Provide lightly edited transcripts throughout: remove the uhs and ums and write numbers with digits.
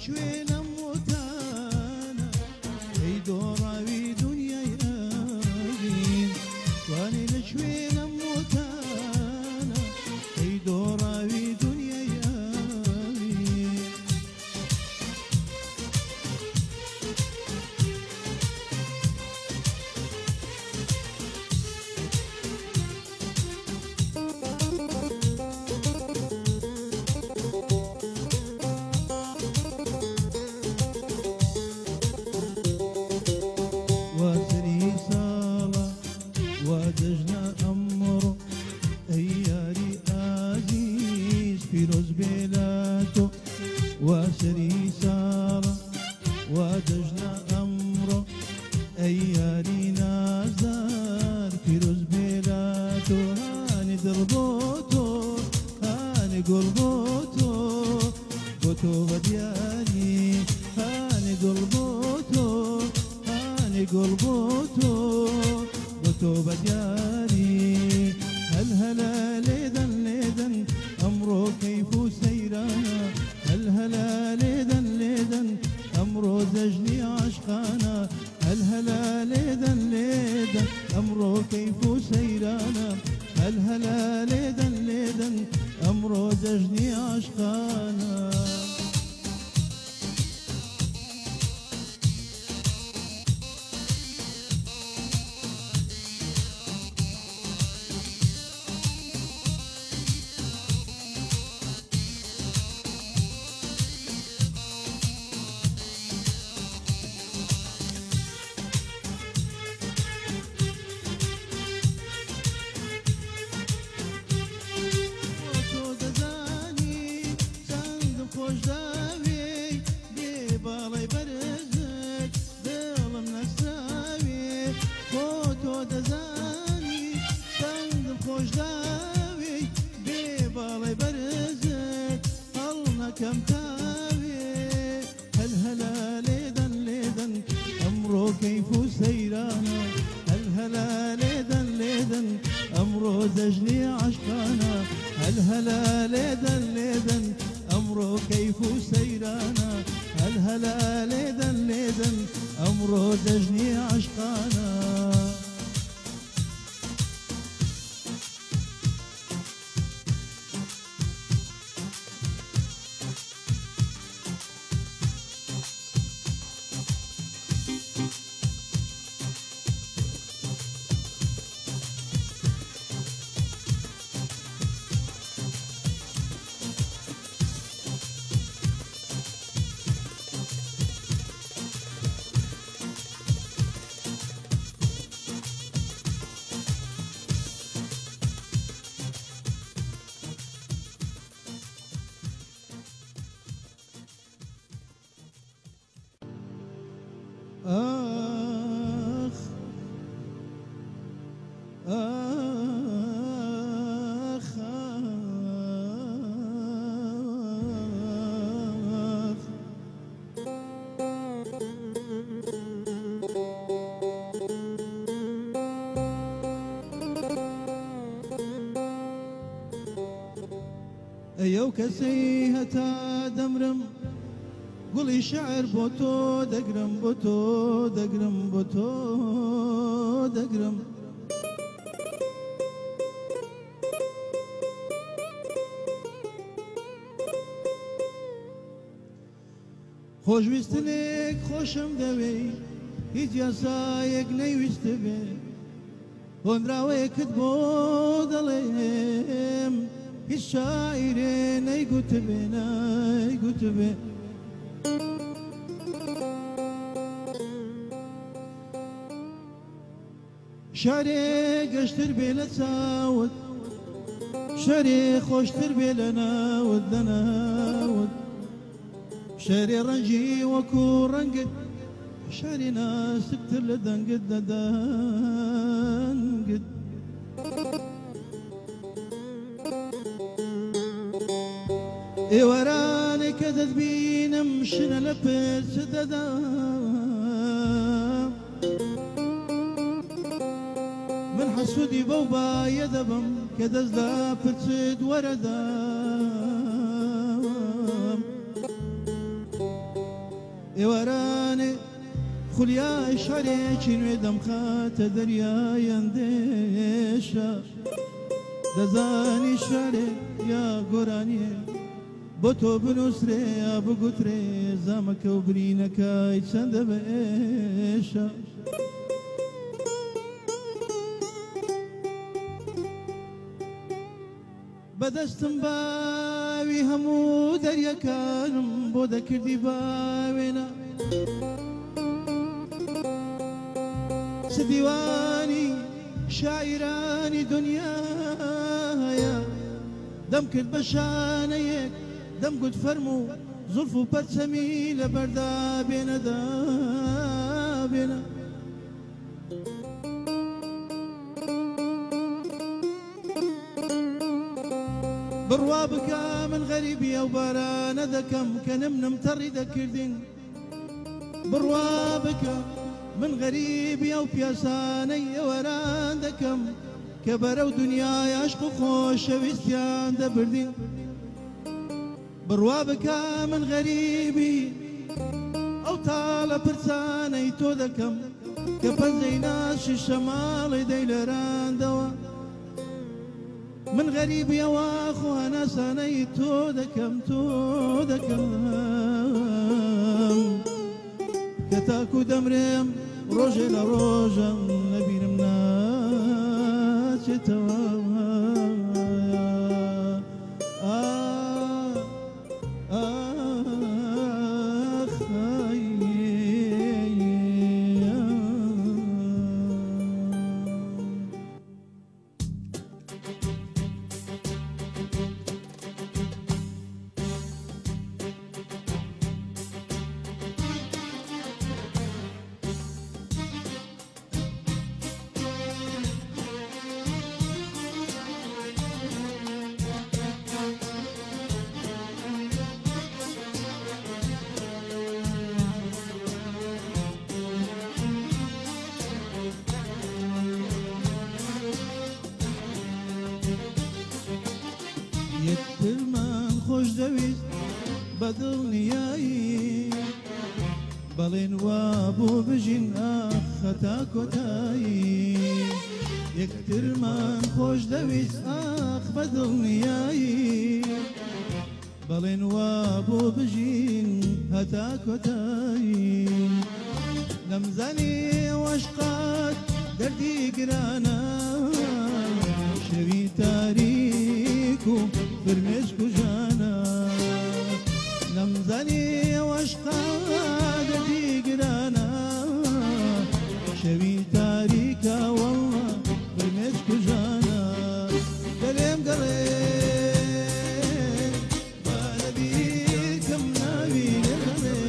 لەکوێ لەم وتانە ئەی دۆڕاوی دنیای ئاوین توانێ لەکوێ لەم وتانە ئەی دۆڕاوی دنیای ئاوین. وسری ساڵە وا جەژنە ئەمڕۆ ئەی یاری ئازیز پیرۆز بێ لە تۆ وسری ساڵە وا جەژنە ئەمڕۆ ئەی یاری نازدار پیرۆز بێ لە تۆ هانی دڵ بۆ تۆ هانی گوڵ بۆ تۆ بۆ تۆ بە دیاری هانی گوڵ بۆ تۆ هانی گوڵ بۆ تۆ بۆ تۆ بە دیاری هەل هەلا لێدەن لێدەن ئەمڕۆ کەیف و سەیرانە هەل هەلا لێدەن لێدەن ئەمڕۆ جەژنی عاشقانە هەل هەلا لێدەن لێدەن ئەمڕۆ کەیف و سەیرانە هەل هەلا لێدەن لێدەن ئەمڕۆ جەژنی عاشقانە. تۆ دەزانی چەندم خۆش داوێی بێ باڵای بەرزت دڵم نەسراوێ خۆ تۆ دەزانی چەندم خۆش داوێی بێ باڵای بەرزت هەڵنەکەم تاوێ هەل هەلا لێدەن لێدەن ئەمڕۆ کەیف و سەیرانە هەل هەلا لێدەن لێدەن ئەمڕۆ جەژنی عاشقانە هەل هەلا لێدەن لێدەن ئەمڕۆ کەیف و سەیرانە هەل هەلا لێدەن لێدەن ئەمڕۆ جەژنی عاشقانە. ئاخ ئاخ ئاخ ئەی ئەو کەسەی هەتا دەمرم گوڵی شعر بۆ تۆ دەگرم بۆ تۆ دەگرم بۆ تۆ دەگرم. خۆشویستنێک خۆشم دەوێی هیچ یاسایەک نەیویستە بێ هۆنراوەیەکت بۆ دەڵێم هیچ شاعیرێ نەیگوتبێ نەیگوتبێ. شارێ گەشتر بێ لە چاوت شارێ خۆشتر بێ لە ناوت لە ناوت شارێ ڕەنگی وەکو ڕەنگت شارێ ناسکتر لە دەنگت لە دەنگت. ئێوارانێک کە دەتبینم شنە لە پرچ دەدام من حەسوودی بەو بایە دەبم کە دەست لە پرچت وەرەدام. ئێوارانێ خولیای شارێکی نوێ دەمخاتە دەریای ئەندێشە. دەزانی شارێ یا گۆرانیێ بۆ تۆ بنووسرێ یا بگوترێ، زامەکە و برینەکەی چەندە بەئێشە. بەدەستم باوی هەموو دەریەکانم بۆ دەکردی باوێنە، چ دیوانی شاعیرانی دنیاە دەم کرد بە شانەیەک، دەم گوت فەرموو زوڵف و پەرچەمی لەبەردا بێنەدا بێنە. بڕوا بکە من غەریبی ئەو بارانە دەکەم کە نمنم تەڕی دەکردین. بڕوا بکە من غەریبی ئەو پیاسانەی ئێواران دەکەم کە بەرەو دنیای عشق و خۆشەویستیان دەبردین. بڕوا بکە من غەریبی ئەو تاڵە پرچانەی تۆ دەکەم کە پەنجەی ناشی شەماڵی دەیلەراندەوە. من غەریبی ئەوە خۆ هەناسانەی تۆ دەکەم، تۆ دەکەم کە تاکو دەمرێم ڕۆژێ لە ڕۆژەم لەبیرم ناچێتەوە. یەکترمان خۆش دەویست بە دڵنیایی، بەڵێن وا بۆ بژین ئاخ هەتا کۆتایی. یەکترمان خۆش دەویست ئاخ بە دڵنیایی، بەڵێن وا بۆ بژین هەتا کۆتایی. نەمزانی وەشقات دەردی گرانە، شەوی تاریک و فرمێسک و ژانە. نەمزانی وەشقات دەردی گرانە، شەوی تاریکە وەڵڵا فرمێسک و ژانە. دەلێم گەڕێ با لەبیرکەم ناوی لێ گەڕێ،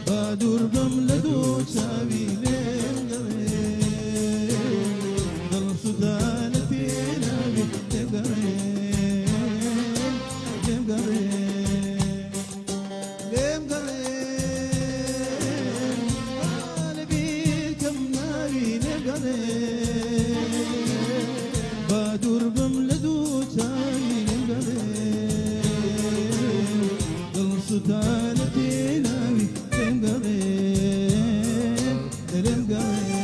با دوور بم لە دوو چاوی لێم گەڕێ، دڵ سوودانە پێناوی لێم گەڕێ، لێم گەڕێ، لێم گەڕێ با لەبیرکەم ناوی لێم گەڕێ، با دوور بم لە دوو چاوی لێم گەڕێ، دڵ سووتانە پێناوی لێم گەڕێ، لێم گەڕێ.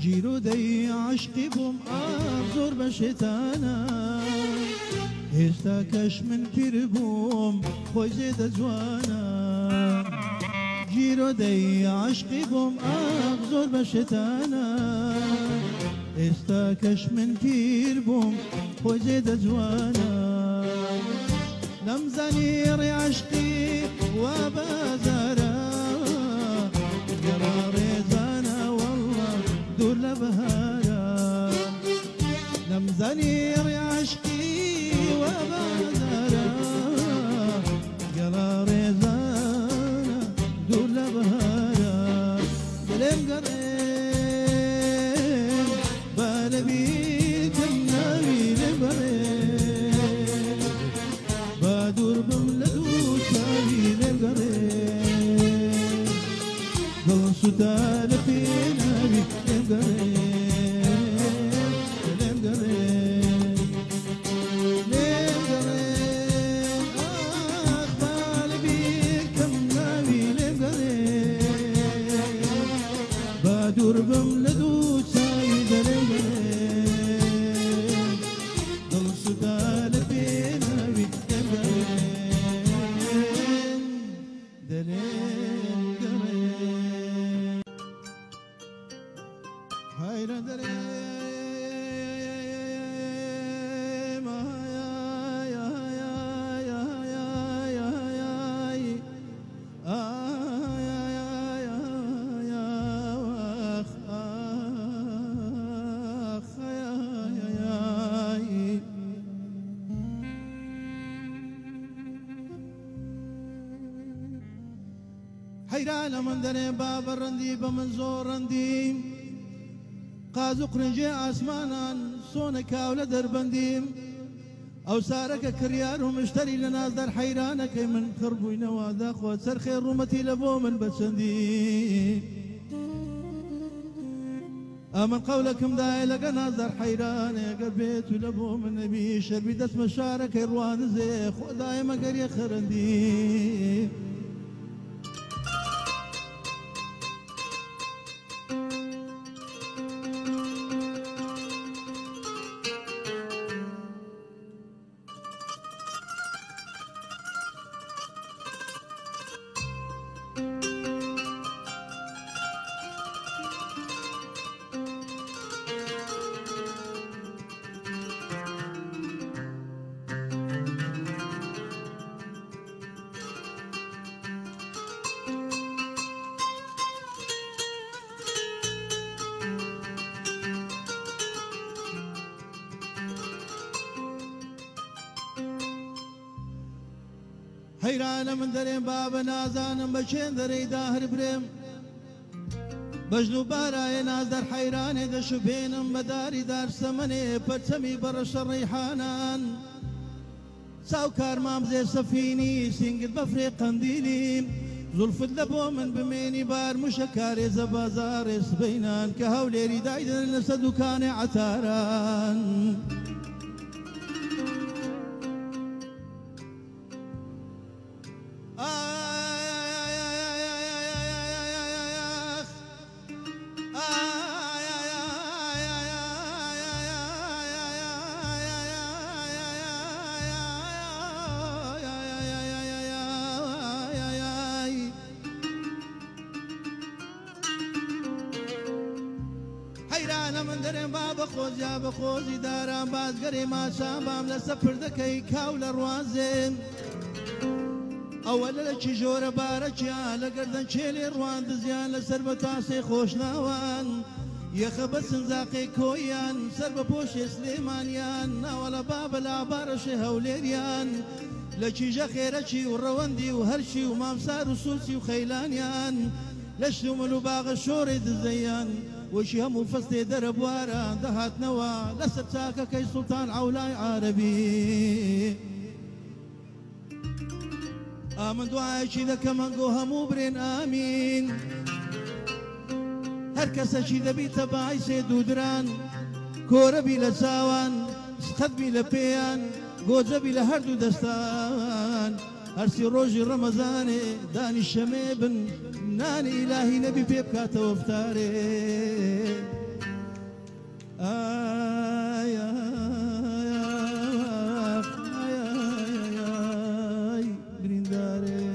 گیرۆدەی عاشقی بووم ئاخ زۆر بە شێتانە، هێشتا کەش من پیر بووم خۆی زێدە جوانە. گیرۆدەی عاشقی بووم ئاخ زۆر بە شێتانە، ئێستا کەش من پیر بووم خۆی زێدە جوانە. نەمزانی ڕێ عاشقی وا بازارە گەڵا ڕێزانە وەڵڵا دوور لە بەهارە نەمزانی ڕێ عەشقی وا بازارە گەڵا ڕێزانە دوور لە بەهارە دەلێم گەڕێم با لەبیرکەم ناوی لێم بەڕێم با دوور بم لە دوو چاوی لێم گەڕێم دڵ سوتا لە پێناوی لێم گەڕێم لێم گەڕێم لێم گەڕێم ئاخ با لەبیرکەم ناوی لێم گەڕێم با دوور بم لە دوو چاوی دەلێم گەڕێم دڵ سوتا لە پێناوی لێم گەڕێم دەلێم گەڕێم حەیران دەرێم ئای ئای ئای ئای ئای ئای ئای ئای ئای ئای ئای ئاخ ئاخ ئای ئای ئای حەیرانە من دەرێم بابە ڕەندی بە من زۆر ڕەندیم قاز و قرنجێ ئاسمانان سۆنە کاو لە دەربەندیم ئەو سارەکە کڕیار و مشتەری لە نازدار حەیرانەکەی من خڕ بووینەوە داخۆ چەرخێ ڕوومەتی لە بۆ من بەچەندی ئەمن قەولەکم دایە لەگە نازدار حەیرانێ گەر بێت و لە بۆ من نەبی شەربی دەچمە شارەکەی ڕوانزێ خۆدایە مەگەر یە خەرەندی حەیرانە من دەرێم بابە نازانم بە چێن دەرەی داهر برێم بەژن و بارایە نازدار حەیرانێ دەشوبێنم بە داری دار سەمەنێ پەرچەمی بەڕەشە ڕەیحانان چاو کارمام زێ سەفینی سینگت بەفرێ قەندیلی زولفت لە بۆ من بمێنی بار مشە کارێزە بازارێ سبەینان کە هەولێری دایدن لەسەر دوکانێ عەتاران. حەیرانە من دەرێم با بەخۆزیا بەخۆزی داران بازگەرێ ماچان بام لەسەر پردەکەی کاو لە ڕوانزێم ئەوە لە لەکی ژۆرە بارەکیان لە گەردەن چێلێ ڕوان دزیان لەسەر بە تاسێ خۆشناوان یەخە بە سنجاقێ کۆیان سەر بە پۆشێ سلێمانیان ناوە لە بابە لابارەشێ هەولێریان لە کیژە خێرەکی و ڕەوەندی و هەرشی و مامسار و سووسی و خەیلانیان لە شتومل و باغە شۆڕێ دزەیان وەشی هەموو فەستێ دەرەبواران دەهاتنەوە لەسەر چاکەکەی سوڵتان عەولای عارەبی. ئامن دوایەکی دەکەم ئەنگۆ هەموو برێن ئامین هەر کەسەکی دەبیتە باعیسێ دوودران کۆرەبی لە چاوان سخەتبی لە پێیان گۆجەبی لە هەردوو دەستان هەرسی ڕۆژی ڕەمەزانێ دانیشەمێ بن نانی ئیلاهی نەبی پێ بکاتەوە فتارێ. ئای ئای ئای ئای بریندارێ.